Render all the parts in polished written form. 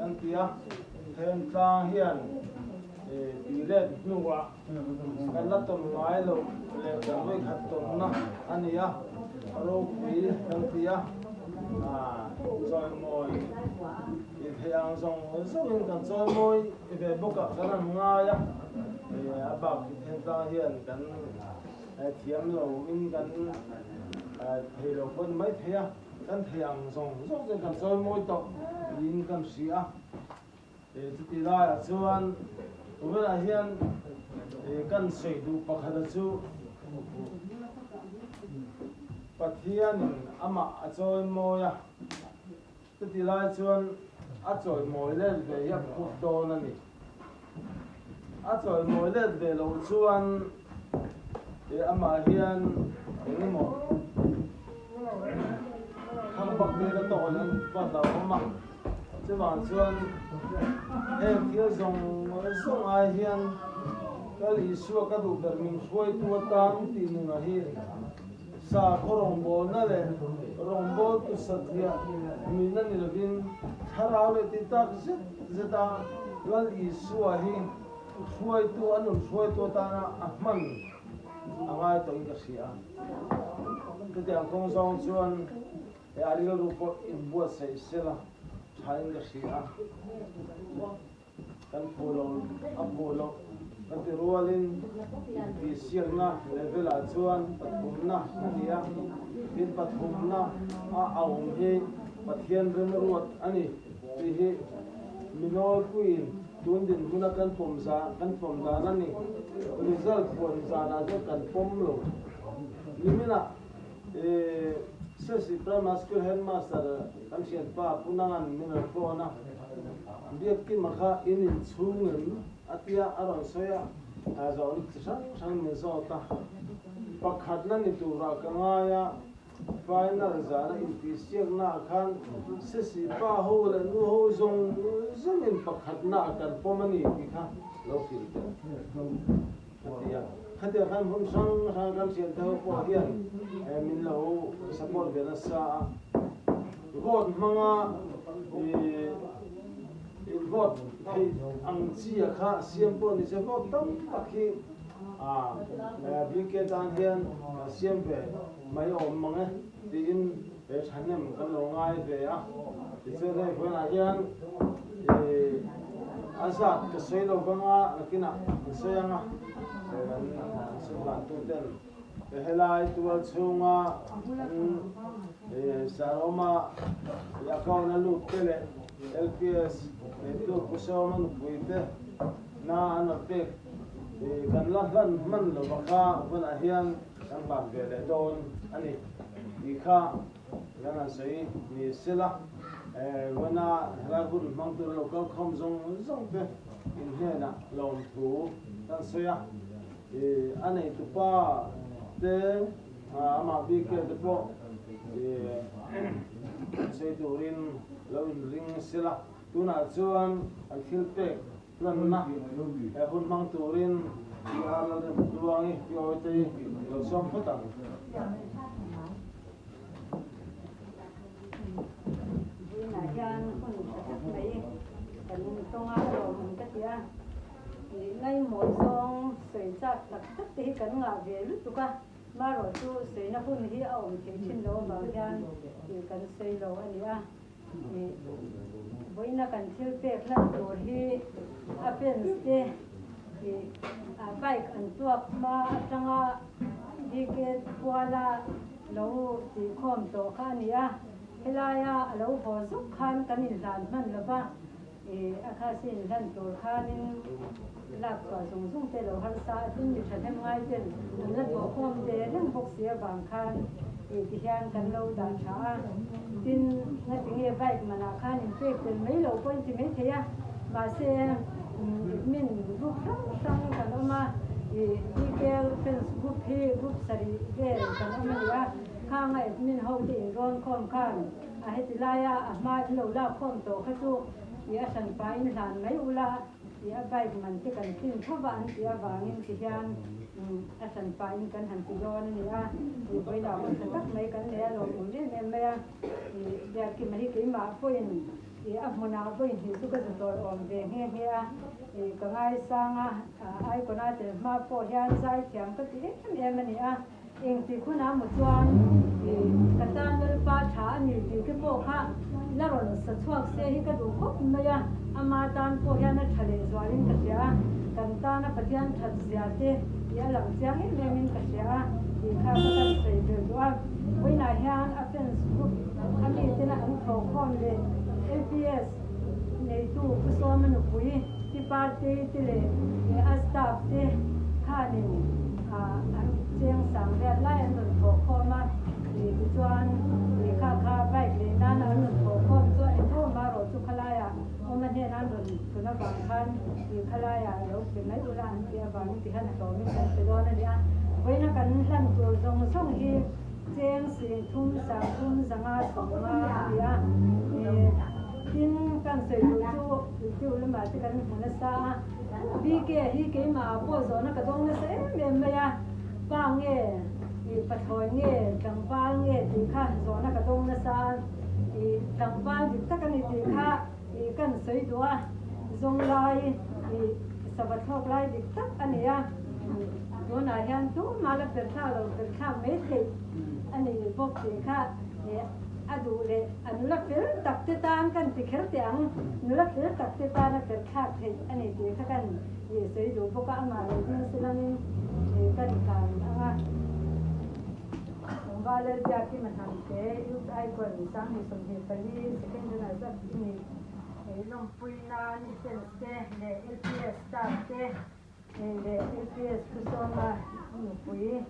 kan ti a, Thentlang hian tih let hnuah kan la tawn ngai loh leh kan vawikhat tawnna a ni a, ropui kan ti a, chawimawi i theih ang zawng zawngin kan chawimawi ve bawk ah kan han ngai a, a bak hi Thentlang hian kan thiam lo in kan thei lo pawh a ni maithei a. Kan thei ang zawng zawng chuan kan chawimawi tawh niin kan hria a. Chuti laiah chuan kuminah hian kan sawi duh pakhata chu Pathianin amah a chawimawi a, chuti lai chuan a chawimawi let ve hi a phut dawn a ni. A chawimawi let ve loh chuan amah hian eng emaw thang bak vel a tawk leh va hlauhawm a, chuvang chuan heng thil zawng zawng ai hian Lal Isua ka duh ber min hruaitu atan tih nunah hi Sakhaw rawngbawlna leh rawngbawltu satliah nihna ni lovin thlarau leh ti tak zet zeta Lal Isua hi hruaitu, a nun hruaitu atana a hman a ngai tawhin ka hria. Chutiang kawng zawng chuan he a rilru pawh inbuatsaih sela thain ka hria. Kan phu lo, a phu lo ka ti rualin intihsiakna level-ah chuan pathumna a ni a, tin pathumna a awm hi Pathian remruat a ni tih hi mi nawlpuiin tun dinhmuna kan pawm zan kan pawm dan a ni. Result puan zanah chuan kan pawm lo. Niminah Sesi Primary School Headmaster kan hriatpa Pu Nangan min rawn phone a, Biakkima kha in inchhung em? a tia a rawn sawi a, zawhna chi hrang hrang min zawt a, pakhatna ni turah ka ngai a, final zana intihsiakna ah khan Sesi pa ho leh nu ho zawng zawngin pakhatna ah kan pawm a ni tih kha lo hrilh teh a ti a. Khatiang khan hmun hrang hrang kan thiante ho pawh hian min lo support ve nasa a, vote hmanga in vote theih ang chi a kha siam pawh ni se vote tam tak hi BK tan hian kan siam ve mai awm mang e tiin he thahnem kan lo ngai ve a. Tichuan hei vawiinah hian a zat ka sawi lo vang a, nakinah an sawi ang a, kan sumdan tuten helai tual chhunga an Saroma account a lut te leh LPS neitu Pu Sawma nupui te na an rawn pek kan la hlan hman lova kha vawiinah hian kan hlan ve leh dawn a ni tih kha Kan han sawi ni sela, Rona helai hun hmang tur lo kal khawm zawng zawng te in hnenah lawmthu kan sawi a, a neitupa te amah bik te pawh sawi turin lo inring sela, tunah chuan an thil pek hlanna hun hmang turin PR Lalremtluangi Pi Awitei lo sawm phawt ang. Vawiinah hian hun tha tak mai kan tawng a, lawmawm ka ti a. Ngaimawh zawng sawi chak tak tak te hi kan ngah ve lutuk a, marawh chu sawina hun hi a awm thei thin lo avang hian kan sawi lo a ni a. Vawiina kan thil pek hlan tur hi a fence te bike an tuak hma atanga bike kuala lo tihkhawm tawh kha a ni a, helaia a lo haw zuk khan kan inhlan hman lo va, a khasi inhlan tur khanin lak chhuah zung zung te lo harsa a, tin mi thahnem ngai ten an la thawhkhawm ve reng bawk si avang khan ti hian kan lo dah tha a, tin ngatinge bike manah khan inpek tel mai lo pawh in ti mai thei a, mahse admin group hrang hrang kan awm a, DKL fans group hi group sarih vel kan awm a ni a, khanga admin ho te inrawn khawm khan a heti laia a hma in lo lak khawm tawh kha chu i a hranpa in hlan mai ula. I a bike man te kan tlin tho va an tih avangin ti hian a hran pahin kan han ti dawn a ni a. I vawilah hun tha tak mai kan nei a lawmawm em em mai a. I Biakkima hi keimah pawhin i a hmunah vawi hnih chu ka zutawi awm ve nghe nghe a. I ka ngaisang a, icon a tel hma pawh hian zaithiam ka ti em em a ni a. Engtik hunah maw chuan i ka tan Lalpa tha a ni tih te pawh kha la rawn sa chhuak se hi ka duh khawp mai a, ama tan pawh hian a tha leh zualin ka hria a, kan tana Pathian that zia te i a lang chiang em em in ka hria a tih kha ka kan sawi ber duh a. Vawiinah hian a fans group a mi tena an thawhkhawm leh LPS neitu Pu Sawma nupui Pi Partei te leh a staff te khanin an cheng sang riat lai an rawn thawh khawm a, tichuan lehkha kha bike leh nana an rawn thawh khawm chu a ni tho amarawh chu khalaiah awma hnena an rawn thun avang khan khalaiah lo pe mai ula an tih avangin tihian a hlawmin kan pe dawn a ni a. Vawiina kan hlan tur zawng zawng hi cheng singthum sangthum zanga 50 a ni a, tin kan sawi duh chu YouTube lamah te kan hmu nasa a. BK hi keimah pawh zawhna ka dawng nasa em em mai a, pa nge ih pathlawi nge tlangval nge tih kha zawhna ka dawng nasa a, ih tlangval dik tak a ni tih kha ih kan sawi duh a, zawng lai ih sava thlawk lai dik tak a ni a, tunah hian tumah la per thlak lo per thlak mai theih a ni bawk tih kha ih a duh leh a nula fel tak te tan kan ti kher teh ang, nula fel tak te tan a per thlak theih a ni tih kha kan ih sawi duh bawk a, amah lo ding se langin ih kan tlan ang a. Tlangval Lalbiakim a hnam te, Youth Icon 2024 Second Runners Up i nih ih lawmpui nan i fans te leh LPS staff te ih leh LPS Thusawma nupui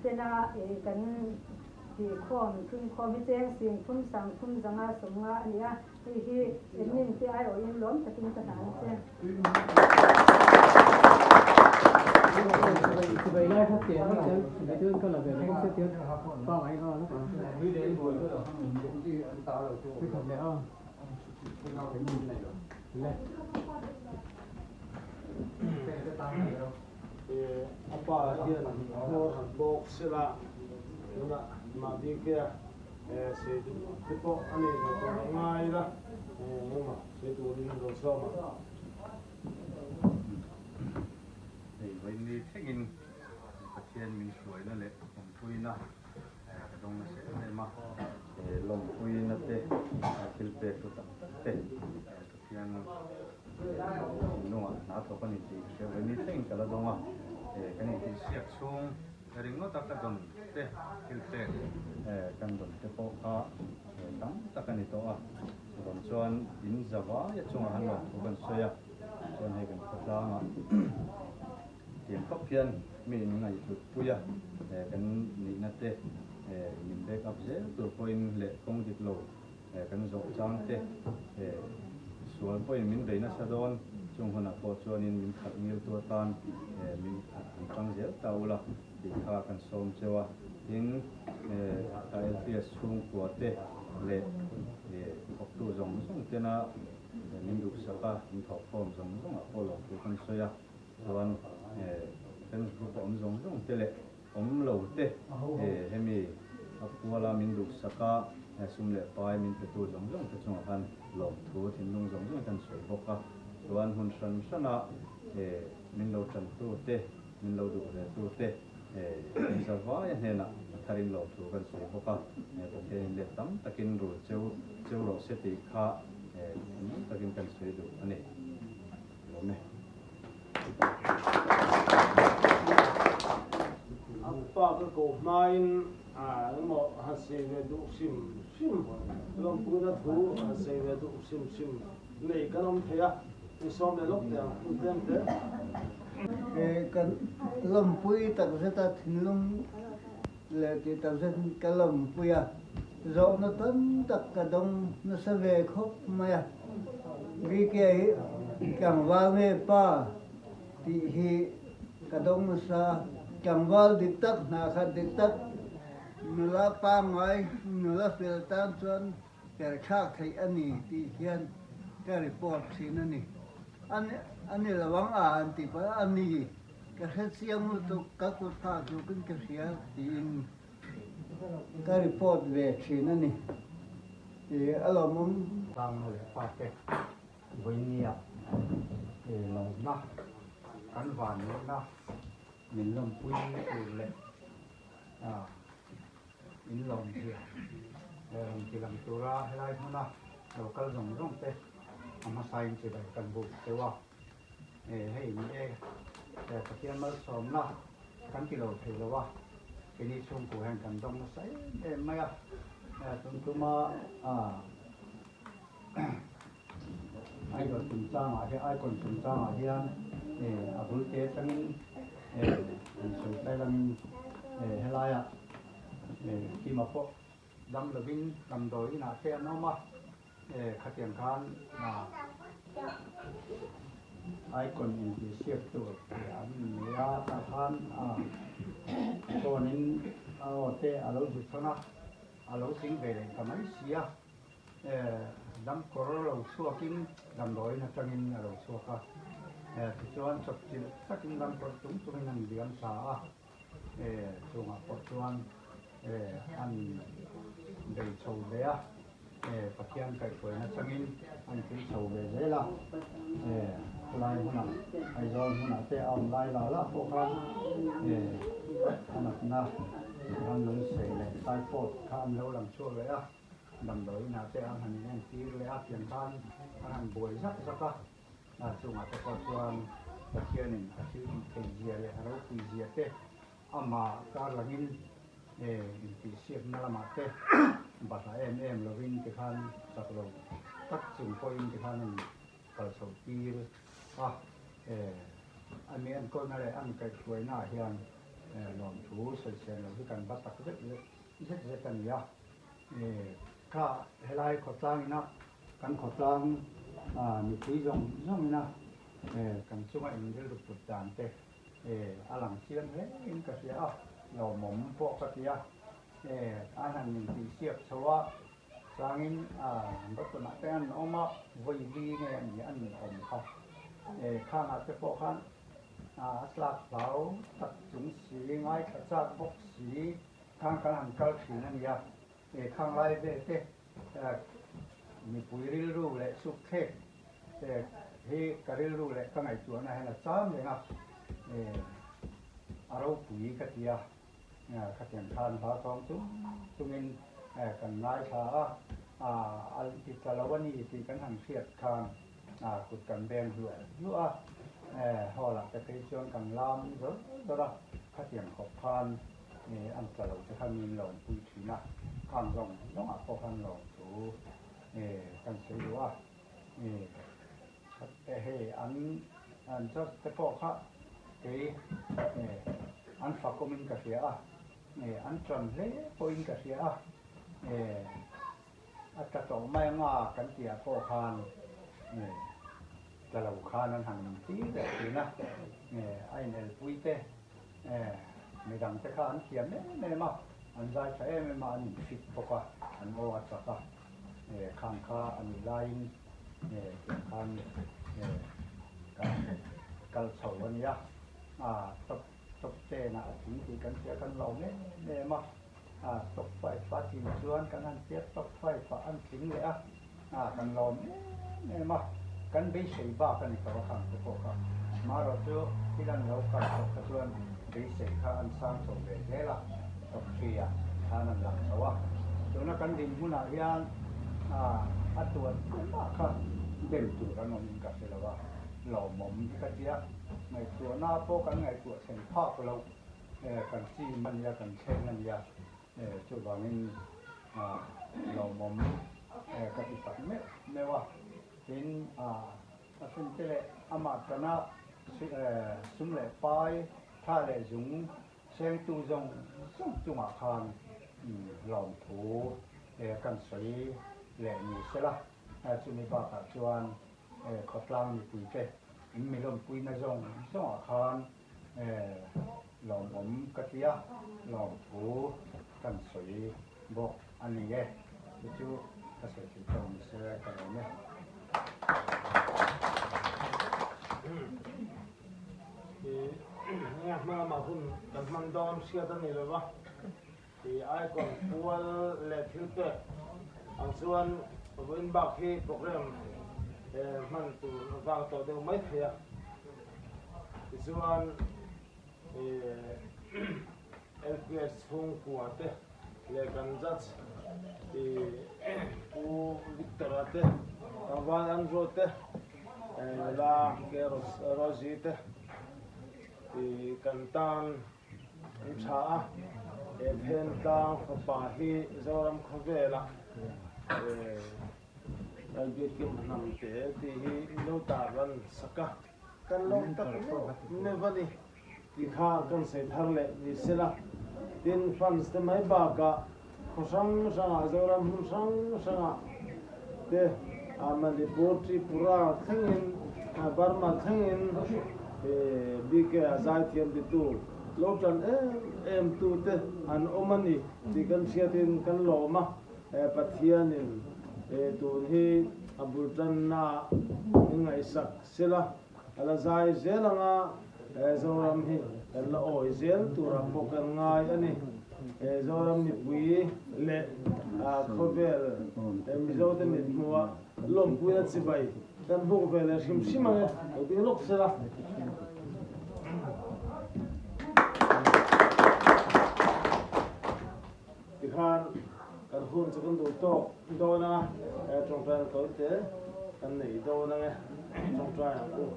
tena ih kan Tih khawm, thun khawm hi cheng sing thum sang thum 550 a ni a, hei hi admin te aiawhin lawm takin ka hlan che. A pa hian hmawr han bawk sela tunah mahni kia sei duh te pawh a nei lo tur a ngai la engemaw sei turin an rawn sawm a. Hei vawiin thlengin Pathian min hruaina leh awmpuina ka dawng nasa em em a, lawmpuina te thil pek hlu tak tak te Pathian thinlungah hna thawk a ni tih ka hria ve. Ni thlengin ka la dawng a, kan intihsiak chhung ringawta ka dawn te thil pek kan dawn te pawh kha tam tak a ni tawh a. Chuvang chuan in zavai a chungah han lawmthu kan sawi a, chuan hei kan khawtlangah tiang khawp hian mi in ngaihhlut pui a, kan nihna te min back up zel tur pawhin leh kawng dik lo Kan zawh chang te sual pawhin min bei nasa dawn, chung hunah pawh chuanin min khalh ngil tu atan min han tang zel ta ula tih kha kan sawm cheu a. Tin, ka LPS chhungkua te leh thawktu zawng zawng tena min duhsak a, min thawhkhawm zawng zawngah pawh lawmthu kan sawi a. Chuan fans group a awm zawng zawng te leh Awm lo te, hemi a kuala min duhsak a, sum leh pai min petu zawng zawng te chungah khan lawmthu thinlung zawng zawng kan sawi bawk a. Chuan hmun hran hrana min lo tantu te, min lo duh ve tu te zavaia hnenah a tharin lawmthu kan sawi bawk a. Pathianin let tam takin rul cheu cheu rawh se tih kha thinlung takin kan sawi duh a ni. Lawm e. A pa ka ko hmain engmaw han sei ve duh hrim hrim, lawmpuina thu han sei ve duh hrim hrim nei kan awm thei a, i sawm leh lawk teh ang u tlem te. Kan lawmpui takzet a, thinlung leh tih takzet ka lawmpui a, zawhna tam tak ka dawng nasa ve khawp mai a. VK hi tlangval nge pa tih hi ka dawng nasa, tlangval dik tak, hna khat dik tak, nula pangngai, nula fel tan chuan per thlak theih a ni tih hian ka report thin a ni. A ni lo ang a an ti pawh a ni. Ka hre chiang lutuk, ka kut phah tlukin ka hria tiin ka report ve thin a ni. Ih a lawmawm. Tlang nu leh pa te vawinia lawmna kan van lehna min lawmpui tur leh in lawmzia rawn ti lang tura helai hmuna lo kal zawng zawng te a hmasain chibai kan buk deuh a. Hei ni e, Pathian malsawmna kan ti lo thei lo a, keini chhungkua hian kan dawng nasa em em mai a, tun tuma idol chungchangah hian icon chungchangah hian a bul te atangin han sawi tlai langin helaiah Kima pawh dam lovin damdawi inah te an awm a. Khatiang khan icon intihsiak tur an nei a, tah khan phone in a aw te a lo zut thawn a, a lo tling ve leh ta mai si a, damkawr lo chhuakin damdawiin atangin a lo chhuak a, tichuan chawpchilh takin damkawr chung chungin an liam thla a. Chungah pawh chuan an bei chho ve a, Pathian kaihhruaina changin an thil chho ve zel a, khawlai hmunah Aizawl hmunah te a awm lai la la pawh khan a natna ran lung sei leh typhoid kha an lo lang chhuak leh a, damdawi inah te an han inentir leh a, tiang khan an han buai zak zak a. Chungah te pawh chuan Pathianin a thil tih theih zia leh a ropui zia te amah kar langin intihsiakna lamah te bahlah em em lovin tikhan chak lo tak chung pawhin tikhan an kal chho tir a. A mi enkawlna leh an kaihhruaina ah hian lawmthu sawisel lo hi kan va tak zet zet zet a ni a. Kha helai khawtlangina Kan khawtlang mipui zawng zawngina kan chunga in rilru put dan te a lang chiang hle in ka hria a, lawmawm pawh ka ti a, an han intihsiak chho a, changin Bawtawnah te an awm a, vawi nge a nih an awm kha, khangah te pawh khan a tlak hlau tak chung si, ngaithla chak bawk si khan kan han kal thin a nia. He khang lai vel te mipui rilru leh sukthlek hi ka rilru leh ka ngaihtuahna hian a cham reng a, a ropui ka ti a, khatiang khan hla thawng chung chungin kan ngaithla a, a ti tla lo a ni tih kan han hriat khan kut kan beng hluah hluah a, hall ah te phei chuan kan lam zawr zawr a, khatiang khawp khan an tla lo te khan min lawm pui thin a, khang zawng zawngah pawh khan lawm thu kan sawi duh a, hei an an judge te pawh kha kei an fakawmin ka hria a, an tan hle pawhin ka hria a, a tla tawh mai anga kan tihah pawh khan tla lo khan an han ti leh thin a, a inelpui te midang te kha an thiam em em a, an zai tha em em a, an infit bawk a, an aw a chak a, khang kha a nih laiin tiang khan kan kal chho a nia, top top ten ah a tling tih kan hria kan lo em em a. Top five a tlin chuan kan han tir top five ah an tling leh a, kan lawm em em a, kan beisei bak a ni tawh a khang te pawh kha. Marawh chu thil an lo kal tawh kha chuan beisei kha an sang chho ve zel a, top three ah khan an lang chho a. Tuna kan dinhmunah hian a tuan tumah kha dem tur an awmin ka hre lo a, lawmawm hi ka tia, ngaihtuahna pawh kan ngaihtuah thlen phak loh. Kan chim a nia, kan thleng a nia, chuvangin lawmawm ka ti tak meuh meuh a. Tin, a hrimte leh amah tana sum leh pai, tha leh zung sengtu zawng zawng chungah khan lawmthu kan sawi leh ni sela, chumi bakah chuan khawtlang mipuite in mi lawmpuina zawng zawngah khan Lawmawm ka ti a, lawmthu kan sawi bawk a ni e. Chu chu ka sawi thei tawh ni se ka lawm e. Chawhma lamah hun kan hman dawn hriat a ni lo va, ih icon pual leh thil pek ang chuan vawiin bak hi program hman tur vang tawh deuh mai thei a. Tichuan ih LPS chhungkua te leh kan judge ih Pu Victor-a te, Tlangval Andrew te, Nula ke Rosie te ih kan tan an tha a, he Thentlang fapa hi Zoram khawvelah eh Lalbiakim Hnamte tih hi lo tarlan sak a. Kan lo tak meuh meuh a ni tih kha kan sawi thar leh ni sela, tin fans te mai bakah khaw hrang hrangah Zoram hmun hrang hrangah te Manipur, Tripura thlengin Burma thlengin BK a zaithiam titu lo tan em em tu te an awm a ni tih kan hriatin kan lawm a, Pathianin tun hi a bul tanna min ngaihsak sela. A la zai zel ang a, he Zoram hi kan la awi zel turah pawh kan ngai a ni. He Zoram mipui leh khawvel Mizote mithmuha lawmpuina chibai kan buk ve leh hrim hrim ang e, lo ding lawk sela. Tikhan kan hun chu kan duh tawk dawn a, tawngtaina tawi te kan nei dawn ang e, tawngtai ang u.